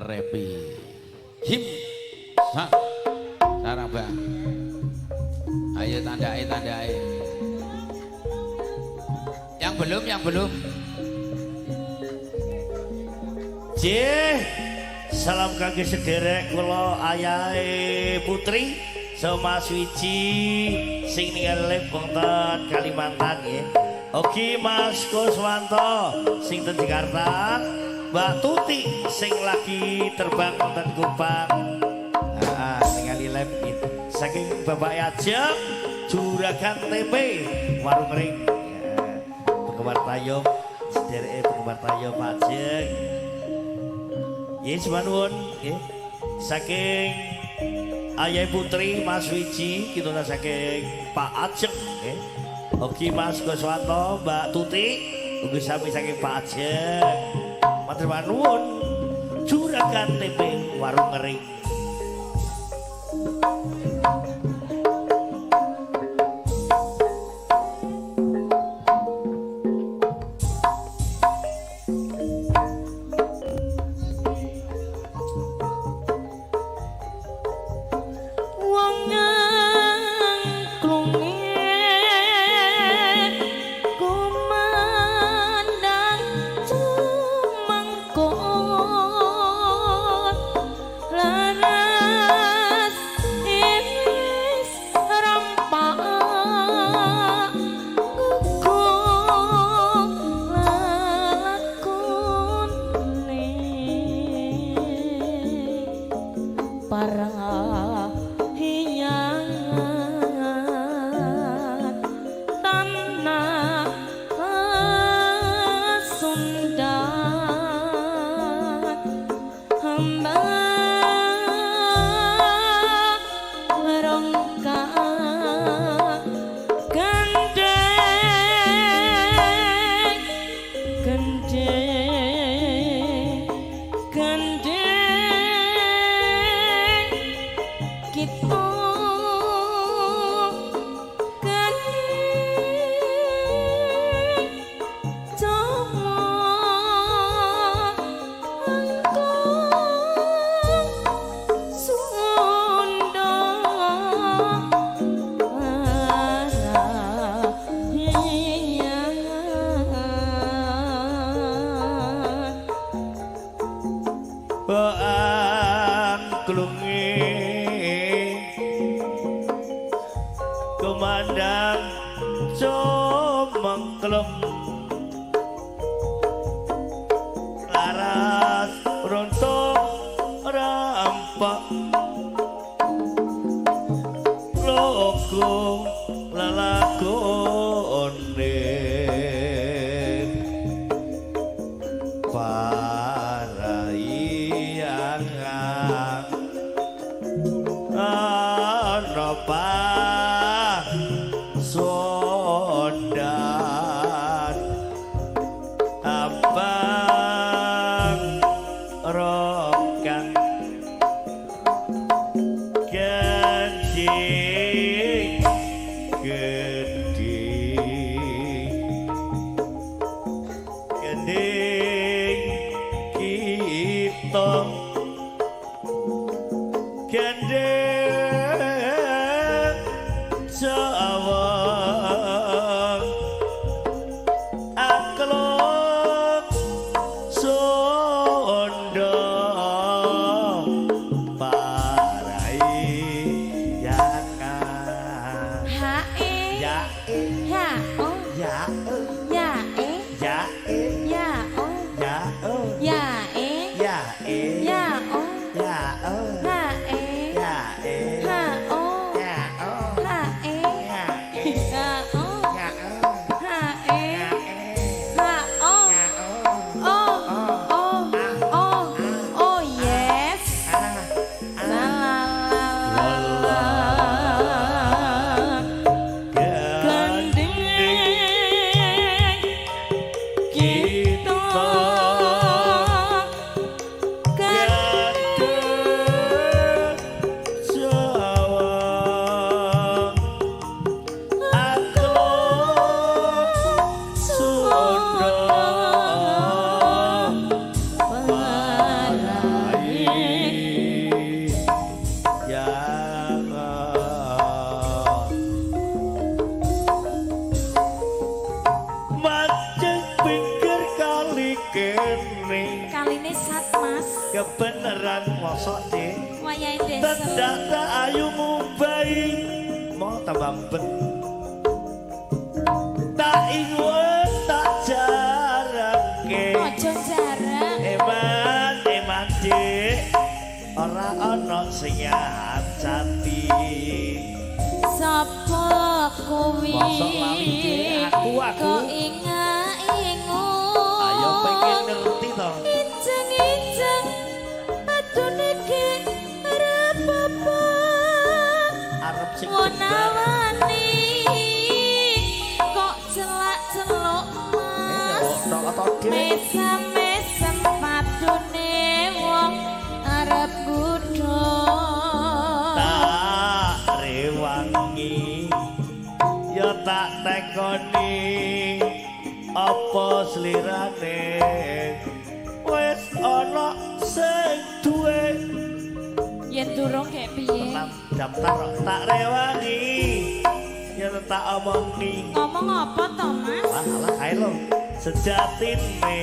Repi. Him. Sa. Sarabah. Ayo tandai tandai. Yang belum, yang belum. J. Salam kangge sederek kula ayahe Putri sama Mas Wiji sing ninggal live wonten Kalimantan nggih. Oke Mas Kuswanto sing ten Jakarta, Mbak Tuti sing lagi terbang wonten Kupang. Ah, ningali live nggih. Saking Bapak Ajeng Juragan Tempe Warung Ring. Ya, penggemar tayub, sedereke penggemar tayub Pak Ajeng. Nggih, nuwun nggih. Saking Ayah Putri Mas Wiji kituna saking Pak Ajeng nggih. Oke Mas Kuswanto, Mbak Tuti ugi sami saking Pak Ajeng. Matur nuwun. Juragan Tempe Warung Kering. Wong angklunge kumandang cumangkot laras iris rampak gugung lalakune para hiyangan tanah Sunda hamba rongka gendeng gendeng gendeng kita gendeng Jawa angkung Sunda Parahiyangan. Angklunge kumandang cumengklung laras runtuh rampak logo lalakone paraiyangan ana pasondan abang rokan gending gending gending kita gendeng Jawa angklung Sunda paraiyangan. H E Ya e H O ya e Ya E ya e Ya O ya e Ya E ya e Ya O ya e H E ya Mas. Kebenaran mosok Dik. Wayahe desa. Tedak tak ayu mumbai mau tambah ben. Tak ingun tak jarake. Ojo jarak. Eman eman Dik. Ora ana sing ngancati. Sapa kuwi? Mosok lali, Dik. Aku, aku. Kok inga-ingu. Ayo pengen ngerti to. Ijeng-ijeng adune ki arep apa? Arep sing jembar. Wonawani kok celak-celuk Mas. Tok tok Dik. Mesem-mesem padune wong arep nggodha. Tak rewangi ya tak tekoni apa slirane wis ana sing duwe. Yen durung kek piye? Tetap daftar tak rewangi ya tak omongi. Ngomong apa to, Mas? Alah alah kae lho sejatine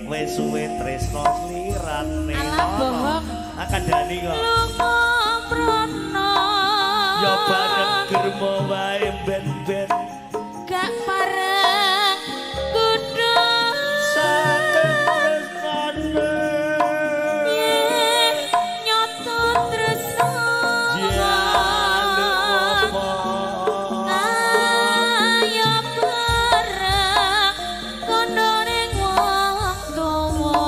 wis suwe tresno slirane. Alah, bohong. Ah kandhani kok. Lunga mrono. Ya bareng germo wae ben-ben. Gak pareng kudu. Saking tresnane. Yen nyoto tresno. Jaluk apa? Ayo bareng kono ning wong tuwa.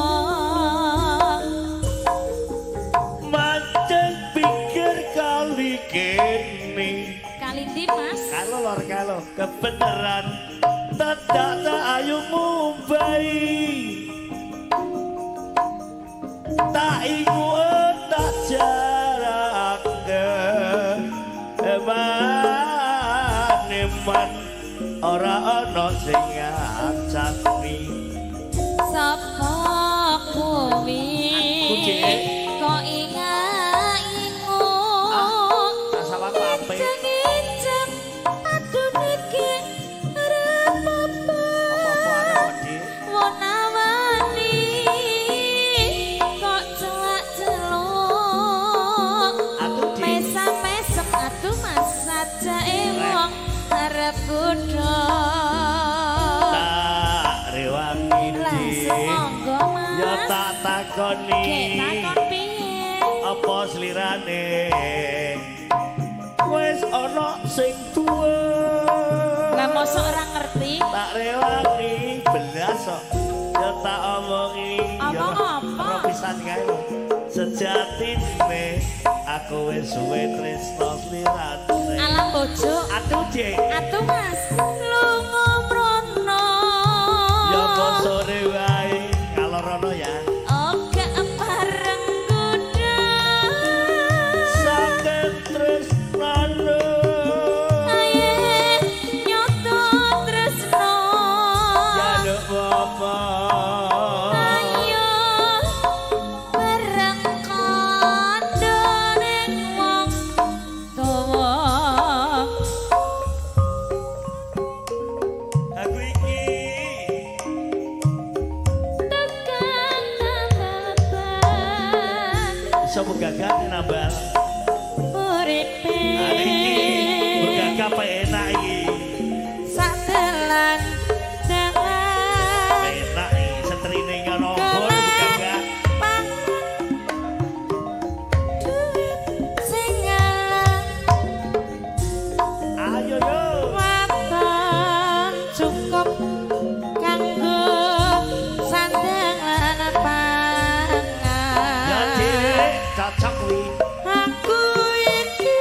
Mancing pikir kali kene. Kali ndi, Mas? Kalau lor kalau kebenaran tedak tak ayu mumbai. Tak ingu tak jarake. Eman eman ora ana sing ngancani. Sapa kuwi? Aku, Cik. Kok inga-ingu? Ah, tak sawang apik. Ijeng-ijeng adune ki arep apa? Apa-apa arep Dik? Wonawani kok celak-celuk. Atuh Dik. Mesam-mesem atuh Mas sajake wong arep nggodha. Tak rewangi Langsung Dik. monggo Mas. Ya tak takoni. Gek takon piye? Apa slirane wis ana sing duwe. Lah mosok ora ngerti? Tak rewangi belas kok. Ya tak omongi. Omong apa? Ora pisan kae lho. Sejatine aku wis suwe tresno slirane. Alah bojo. Aduh Dik. Atuh Mas, lunga mrono. Ya sore wae ngalor rono ya. Oga pareng kuda. Saking tresnane. Aye nyoto tresno. Jaluk apa? Ayo bareng kandha ning wong tuwa. Aku iki Tekan tambahan iso begagah nambal. uripe. Hari iki begagah apa enak iki? Sak dalan dalan Enak iki setrine ngono begagah. Pangan duit sing ngalah. Ayo yo. Waton cukup kanggo sandang lan pangan. Ya Dik, cocok kuwi. Aku iki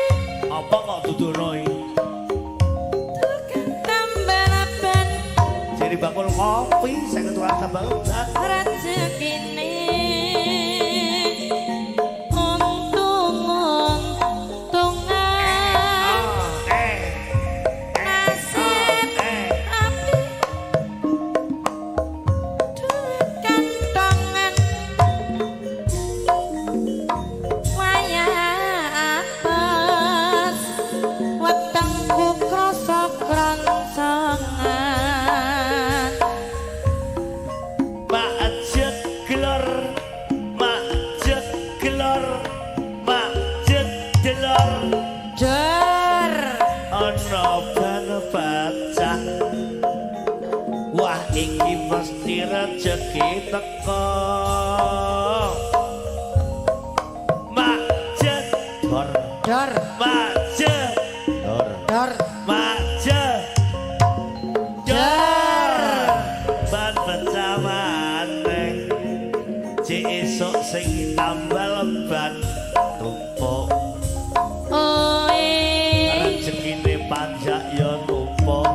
Apa kok dudono iki? tukang tambal ban. Jadi bakul kopi sing tukang tambal ban. Rezekine untung-untungan. Ah, eh. Nasib Eh. apik duit kantongan wayah apes wetengku krasa kronsongan. teko. Macet dor. Dor. Macet dor. Dor. Macet dor. Ban pecah maneh. Cek esuk sing tambal ban tumpuk. Oe. Rezekine panjak ya numpuk.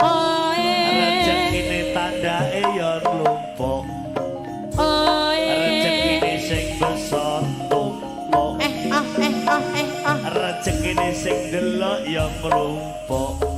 Oe. Rezekine tandake ya numpuk. Oe. Rezekine sing besar tumpuk. Eh ah eh ah eh ah. Rezekine sing delok ya ngrumpuk.